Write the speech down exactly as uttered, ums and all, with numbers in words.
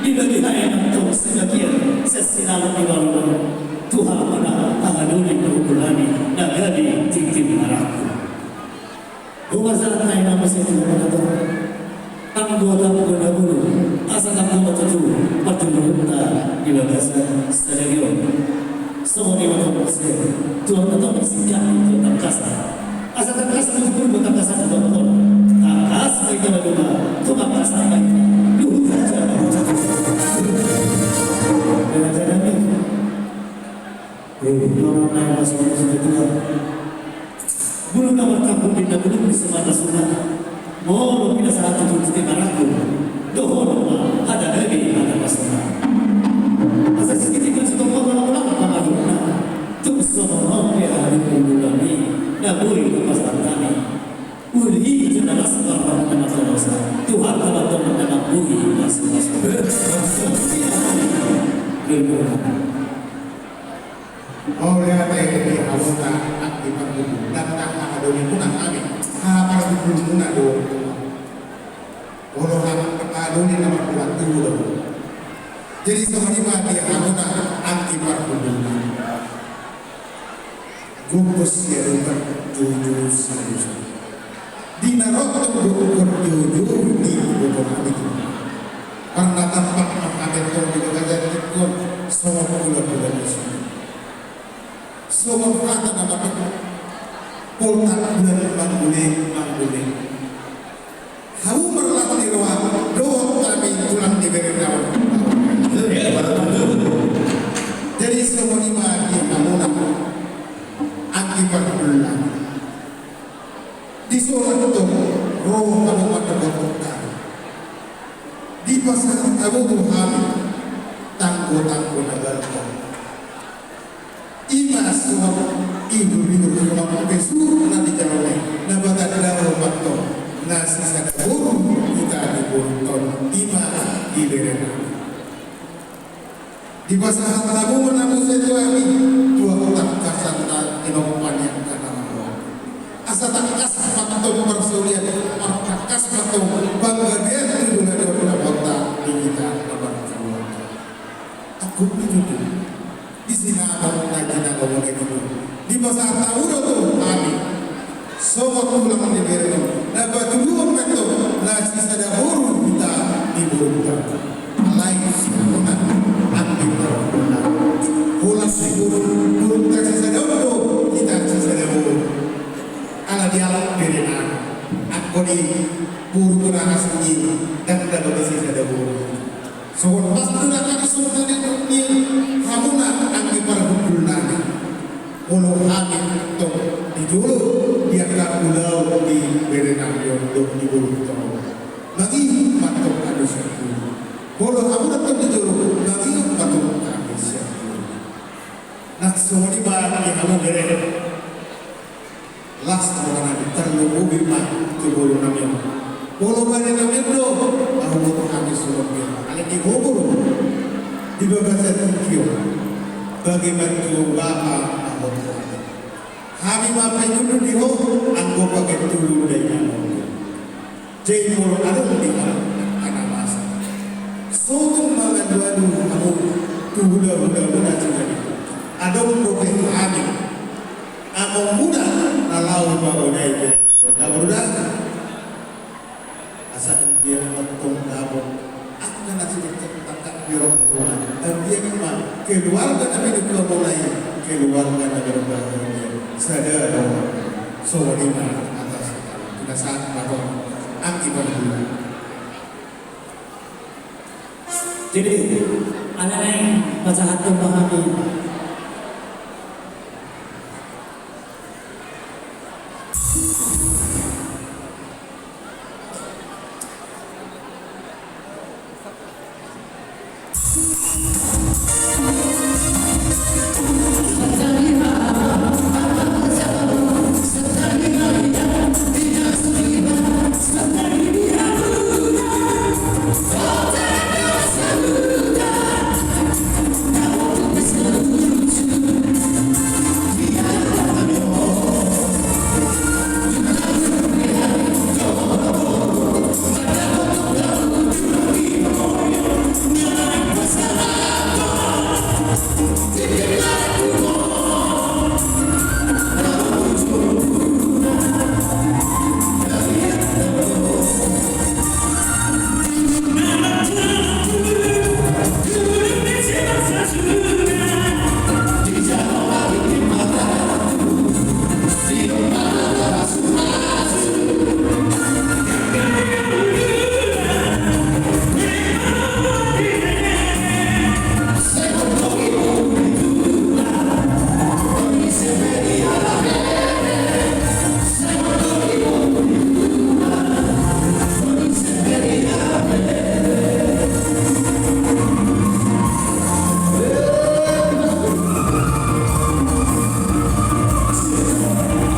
Dibagi hami ma antong sebagian sian sinaluk ni baluna. Tuhan ma na pangadoli parhundul nami na gabe tintin marangkup. Hupasahat hami ma muse tu Tuhan antong. Tanggo tanggo na bulu, asa tanggo ma tutu partuburonta di bagasan sadari on. Songon i ma antong muse, tu angka tongtong singkat tu tangkasan. Asa tangkas ma tutu tangkasan tu tongtong. Tangkas ma hita na doma, tu tangkasan ma hita. Luhut saja. Belajar lagi. Eh, Tuhan, naik masuk, masuk ke Tuhan. Bulung na martambun di na bulung di semarna suna. Molo pinasahat tu tutu marangkup. Dohonon ma hata gabe hata pasungan. Asa sikitik ma sitongkol na ulang pangadokna. Tung songon on pe hami parhundul nami na boi hupasahat hami. Uli jala las parhata na martolosa. Tuhan ma antong na mambuhi pasu-pasu. Mauliate di hamuna anggi parhundul, ndang tahaha do nimuna hami, haha parhundulmuna do. Olo hami parhundul na marhundul do. Jadi songon i ma di hamuna anggi parhundul. Gokhon siadopan, joujou siadosan. Di na ro antong gokhon joujou ni iboto nami tu. Parnatampak ma hami antong di bagasan tingki on songon hula-hula ni sude. Songon hata na mandok, poltak bulan mangguling, mangguling. Hamu marlas ni roha, dohot hami tulang ni bere na on. Jadi songon i ma di hamuna anggi parhundul nami. Di son antong ro hamu mandapothon hami. Dipasahat hamu tu hami tanggo-tanggo na balga. I ma songon ihur-ihur, songon pesur na di jalaon i, na patandahon ma antong na sisada boru hita di borunta on, i ma di berena. Dipasahat hamu ma na muse tu hami, tu angka tangkasan na tinompa ni angka na marroha. Asa tangkas ma antong parsaulian, martangkas ma antong panggabean tu joloan ni hita na markeluarga. Angkup ni tutu. Di sinamot na jinalomuna i tutu. Dipasahat hamu do tu hami songon tulang ni bere on, na patuluhon ma antong na sisada boru hita di borunta. Alai sian hona anggi parhundul nami, holan di boru, borunta sisada on do hita sisada boru. Ala dialap bere nami, anggo di boru tu na asing i, ndang dapot sisada boru. Songon pas tu na kami songon na nidok ni hamuna anggi parhundul nami. Molo hami antong di jolo di angka ulaon di bere nami on dohot di borunta on, mangihut ma antong hami sian jolo. Molo hamuna antong di jolo, mangihut ma antong hami sian jolo. Nang songon i ma di hamu bere. Las roha nami, tarlumobi ma tu boru nami on. Molo bere nami on do, ahu boto hami songon dia. Alai di ho boru, di bagasan tingki on, bage ma tu ho bapa, ahu boto hami. Hami ma paingunon di ho, anggo bagen tu dainang on. Jadi molo adong di hamu angka na masa, sotung mangalualu hamu tu hulahula muna sihari. Adong dope hami among muna na laho mamodai be. Na boru da. Asa dia mantong dapot angka na sidengkon tangkap di roha muna. Dia ma keluarga na pinungka muna i, keluarga na berbahagia. Sada roha. Songon i ma atas. Kita sahat ma antong anggi parhundul. Jadi, ala naeng pasahathon ma hami.